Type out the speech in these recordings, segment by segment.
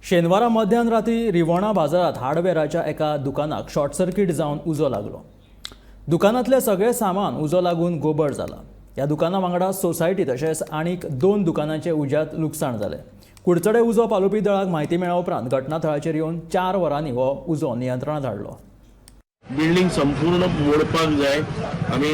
शेनवारा मध्यान राती रिवणा बाजारात हार्डवेराच्या एका दुकानाक शॉर्ट सर्किट जावन उजो लागलो. दुकानांतलें सगळें सामान उजो लागून गोबर जाला. ह्या दुकाना वांगडा सोसायटी तशेंच आनीक 2 दुकानांचें उज्यांत लुकसाण जालें. कुडचडे उजो पालोवपी दळाक म्हायती मेळ्ळ्या उपरांत घटनाथळाचेर येवन 4 वरांनी हो उजो नियंत्रणांत हाडलो. बिल्डींग संपूर्ण मोडपाक जाय. आमी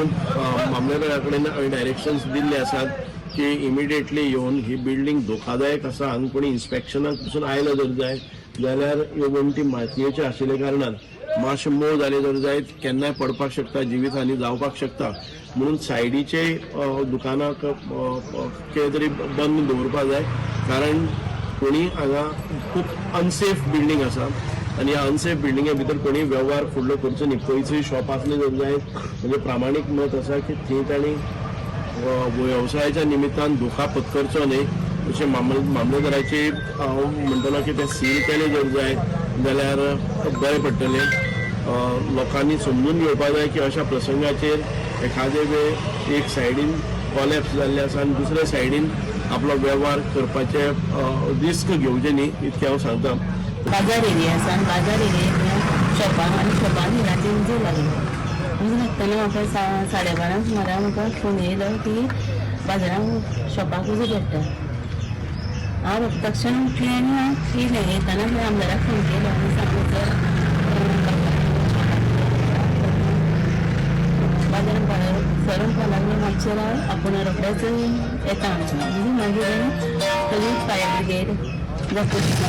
मामलेदारा कडेन आमी डायरेक्शन्स दिल्ले आसात की इमिडिएटली येवन ही बिल्डींग धोकादायक आसा. हांगा कोणी इन्स्पेक्शनाक पसून आयलो जर जाय जाल्यार ह्यो वण्टी मातयेच्यो आशिल्ल्या कारणान मातशें मोव जालें जर जायत केन्नाय पडपाक शकता, जिवीत हानी जावपाक शकता. म्हणून सायडीचे दुकानाक कितें तरी बंद दवरपाक जाय, कारण कोणी हांगा खूब अनसेफ बिल्डींग आसा आनी ह्या अनसेफ बिल्डिंगे भितर कोणी वेव्हार फुडलो करचो न्ही. खंयचोय शॉप आसलें जर जायत म्हणजे प्रामाणीक मत आसा की थंय तांणी वेवसायाच्या निमित्तान धोका पत्करचो न्ही अशें मामलेदाराचे हांव म्हणटलो की तें सील केलें जर जाय जाल्यार बरें पडटलें. लोकांनी समजून घेवपाक जाय की अशा प्रसंगाचेर एखादे वेळ एक सायडीन कॉलॅप्स जाल्लें आसा आनी दुसऱ्या सायडीन आपलो वेव्हार करपाचे रिस्क घेवचें न्ही, इतकें हांव सांगता. बाजार एरिया आसा आनी बाजार एरियेंतल्या शॉपान आनी शॉपान राती उजो लागलो. उजो लागतना म्हाका 12:30 सुमारा म्हाका फोन येयलो की बाजारान शॉपाक उजो पेट्टा. हांव तक्षण उठलें आनी हांव येयलें. येताना मागीर आमदाराक फोन केलो आनी सांगलें, सर, बाजारान सर म्हणपाक लागले, मातशें राव, आपूण रोखडेच येता म्हणून. मागीर सगळी फायर ब्रिगेड रोखडेच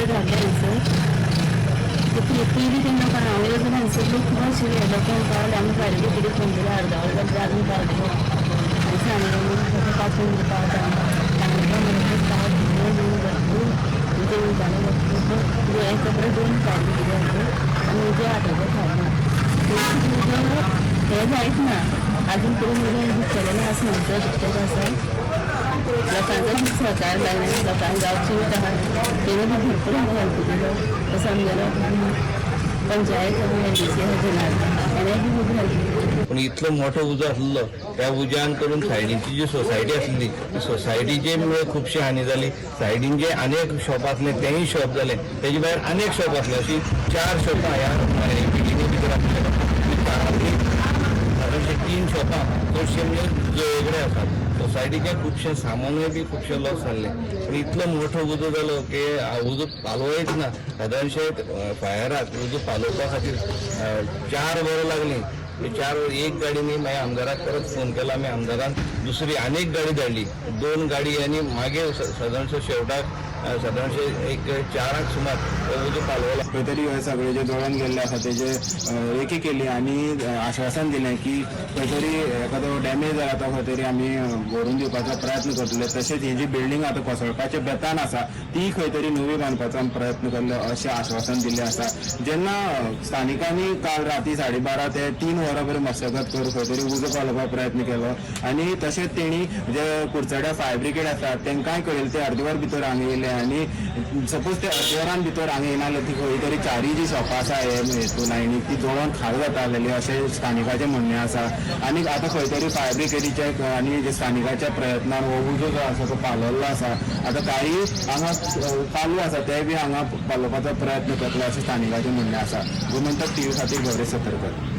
धाडले हांगसर. पयलीं तेन्ना लोकांक हांव येयलो जाल्यार हांगसर लोक खूब आशिल्ले. लोकांक पावले. आमी फायर ब्रिगेडीक फोन केलो, अर्दा वर जालें अजून पावले ना. आनी सांगलें, 5 मिनटां पावता सांगलें. रोखडेच पावले. भरपूर उजो वयतालो, भरपूर. एक कपडे 2 फायर ब्रिगेडी आसले आनी उजो हाताचो खालो. उजो हें जायच ना, अजून पर्यंत उजो दुखलेलें आसा, उजो दुखतेच आसा. लोकांचो खूब सहकार लागले. लोकांक गांवची आहा तेणें बी भरपूर आमकां हेल्प केलो. तसो आमगेलो पंचायत एलडीसी आसा जनार्दन, हेणें बी खूब हेल्प केली. पूण इतलो मोठो उजो आसलो, त्या उज्यान करून सायडीची जी सोसायटी आसली ती सोसायटीचे खुबशी हानी जाली. सायडीन जे अनेक शॉप आसले तेय शॉप जाले. तेजे भायर अनेक शॉप आसले. अशी 4 शॉपां ह्या बिल्डिंगे भितर आसले. चारांतली सादारणशे 3 शॉपां चडशे म्हणजे वेगळे आसात. सोसायटीचें खुबशें सामानूय बी खुबशें लॉस जाल्लें. पूण इतलो मोठो उजो जालो की उजो पालोवयच ना. सादारणशे फायराक उजो पालोवपा खातीर 4 वरां लागलीं. 4 वर एक गाडी न्ही. मागीर आमदाराक परत फोन केला आमी. आमदारान दुसरी आनीक गाडी धाडली, 2 गाडी. आनी मागीर सादारणशे शेवटाक सादारणशे एक 4 सुमार उजो पालवला. खंय तरी हे सगळे जे जळोन गेल्ले आसा तेजे रेकी केली आनी आश्वासन दिलें की खंय तरी एखादो डॅमेज जाला तो खंय तरी आमी भरून दिवपाचो प्रयत्न करतले. तशेंच ही जी बिल्डींग आतां कोसळपाच्या बेतान आसा ती खंय तरी नवी बांदपाचो आमी प्रयत्न करले अशें आश्वासन दिल्लें आसा. जेन्ना स्थानिकांनी काल राती 12:30 ते 3 वरां पर्यंत मशागत करून खंय तरी उजो पालोवपाचो प्रयत्न केलो आनी तशेंच तेणी जे कुडचड्या फायर ब्रिगेड आसा तेंकांय कळयलें. ते अर्दे वर भितर हांगा येयले आनी सपोज ते अर्दे वरान भितर हांगा येयना जाल्यार ती खंय तरी 4 जी शॉपां आसा हे हेतून लायनीक ती जळोन खाल जाता आसलेली अशें स्थानिकाचें म्हणणें आसा. आनी आतां खंय तरी फायर ब्रिगेडीच्या आनी जे स्थानिकाच्या प्रयत्नान हो उजो जो आसा तो पालवल्लो आसा. आतां काही हांगा चालू आसा ते बी हांगा पालोवपाचो प्रयत्न करतले अशें स्थानिकाचें म्हणणें आसा. गोमंतक टीव्ही खातीर गौरेश सतरकर.